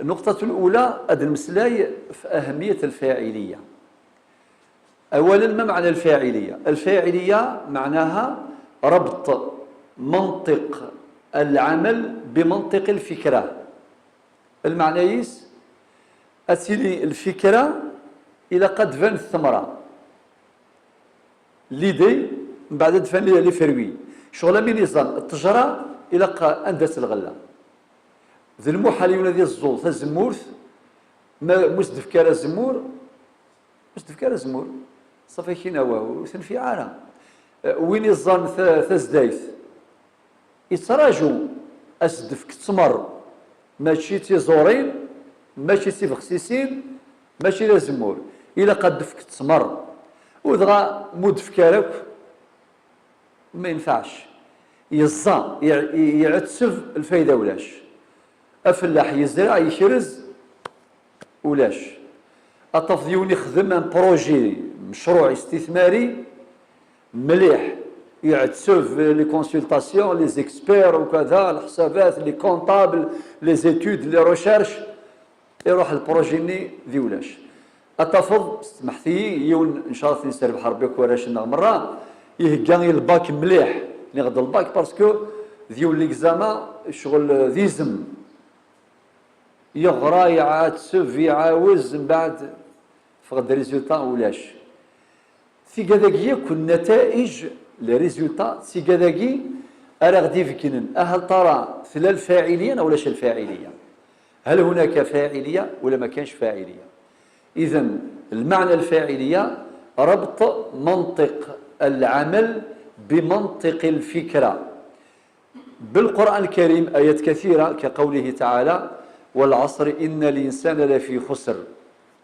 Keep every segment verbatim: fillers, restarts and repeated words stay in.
النقطة الأولى، ad nmeslay f أهمية الفاعلية. أولا، ما معنى الفاعلية؟ الفاعلية معناها ربط منطق العمل بمنطق الفكرة. Lmeɛna-is, ad tili lfikra, ilaq ad d-tban ttemra. L'idée, mbeɛd ad d-tban les fruits. Ccɣel am win iẓẓan ttejra, ilaq anda-tt lɣella. D lmuḥal yiwen ad iẓẓu tazemmurt, ma, ma ur s-d-tefki ara azemmur, ur s-d-tefki ara azemmur. Ṣafi kina, wa, ur tenfiɛ ara. Eh, win iẓẓan ta-, tazdayt, yettraǧu ad s-d-tefk ttmer, mačči d tiẓurin, mačči d tibexsisin, mačči d azemmur. Ilaq ad d-tefk ttmer. U dɣa, ma ur d-tefki ara akk, ma yenfeɛc. Yeẓẓa, ye-, ye-, iɛetteb, lfayda ulac. Afellaḥ yezreɛ, yekrez, ulac. Ad tafeḍ yiwen ixdem un projet, mecruɛ istithmari, mliḥ, iɛetteb les consultations, les experts, ukada, leḥsabat, les comptables, les études, les recherches, iruḥ lprojet-nni d ulac. Ad tafeḍ, smeḥt-iyi, yiwen, nchallah ad t-yesserbeḥ Rebbi akk warrac-nneɣ merra, ihegga i lbak mliḥ, niɣ d lbak, parce que d yiwen l'examen, ccɣel d izem. Yeɣra, iɛetteb, iɛawez, mbeɛd, fɣed résultat ulac. Tigad-agi yakk, nnataij, les résultats, tigad-agi ara ɣ-d-ibeggnen, ahal tara tella lfaɛiliya neɣ ulac lfaɛiliya. هل هناك فاعلية ولا ما كانش فاعلية؟ إذن، المعنى الفاعلية ربط منطق العمل بمنطق الفكرة. بالقرآن الكريم آيات كثيرة كقوله تعالى: "والعصر إن الإنسان لفي خسر".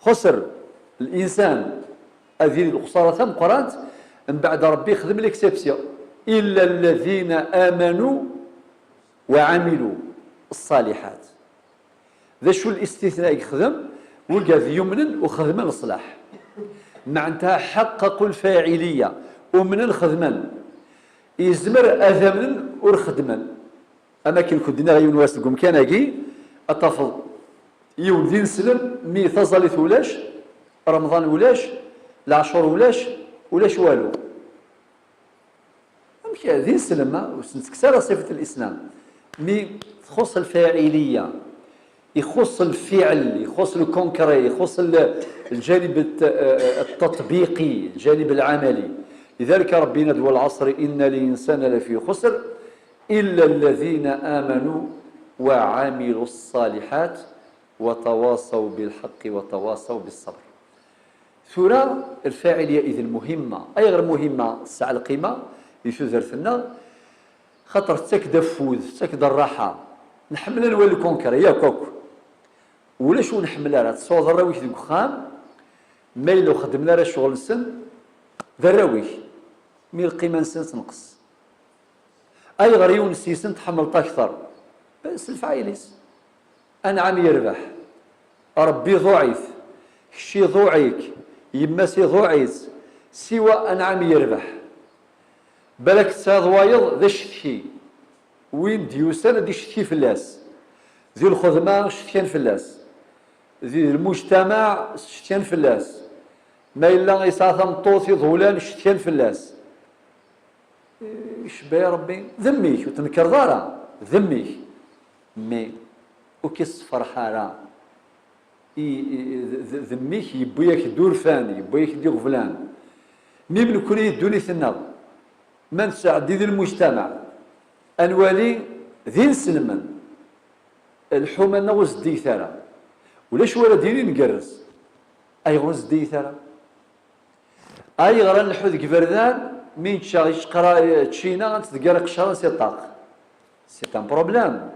خسر، الإنسان، هذه الخسارة ثم قرأت، من بعد ربي خدم l'exception: "إلا الذين آمنوا وعملوا الصالحات". D acu الاستثناء i yexdem? Wigad yumnen u xedmen leṣlaḥ. Meɛntaha حققوا الفاعلية، umnen xedmen. Yezmer ad amnen ur xedmen. Am akken kent-d-nniɣ yiwen wass deg umkan-agi, ad tafeḍ yiwen d ineslem, mi taẓallit ulac, Remḍan ulac, leɛcur ulac, ulac walu. Amek d ineslem, ha? Ur s-nettekkes ara ṣifat الإسلام. Mi txuṣṣ الفاعلية, ixuṣṣ الفعل, ixuṣṣ le concret, ixuṣṣ le, الجانب الت-, التطبيقي، الجانب العملي. لذلك ربي ينادي: "والعصر إن الإنسان لفي خسر إلا الذين آمنوا وعملوا الصالحات وتواصوا بالحق وتواصوا بالصبر". Tura, الفاعلية إذن مهمة. Ayɣer مهمة؟ Tesɛa lqima di tudert-nneɣ, xaṭer tettak-d afud, tettak-d rraḥa. Nḥemmel ad nwali le concret, yakk akk. Ulac ur nḥemmel ara, tesɛuḍ arraw-ik deg uxxam, ma yella ur xeddmen ara ccɣel-nsen, d arraw-ik, mi lqima-nsen tenqes. Ayɣer yiwen seg-sen tḥemmleḍ akteṛ? S lefɛayel-is. Anɛam yerbeḥ. Ṛebbi iḍuɛ-it, kečč iḍuɛ-ik, yemma-s iḍuɛ-itt, siwa anɛam yerbeḥ. Balak tesɛiḍ wayeḍ d acetki, win d-yusan ad d-icetki fell-as. Di lxedma cetkan fell-as, di lmujtamaɛ cetkan fell-as, ma yella yesɛa tameṭṭut iḍulan cetkan fell-as. Icebba-yi Ṛebbi, d mmi-k, ur tnekreḍ ara, d mmi-k. Mais ur k-issefreḥ ara. I, i, d, d, d mmi-k yewwi-yak-d urfan, yewwi-yak-d iɣeblan. Mi nekkni di ddunit-nneɣ, ma nettɛeddi di lmujtamaɛ, ad nwali d inselmen, lḥuma-nneɣ ur zeddiget ara. Ulac wara d-yini ngerrez. Ayɣer ur zeddiget ara? Ayɣer ad nleḥḥu deg iberdan, mi nečča iceqra ččina, ad nettḍegger iqecran si ṭṭaq? C'est un problème.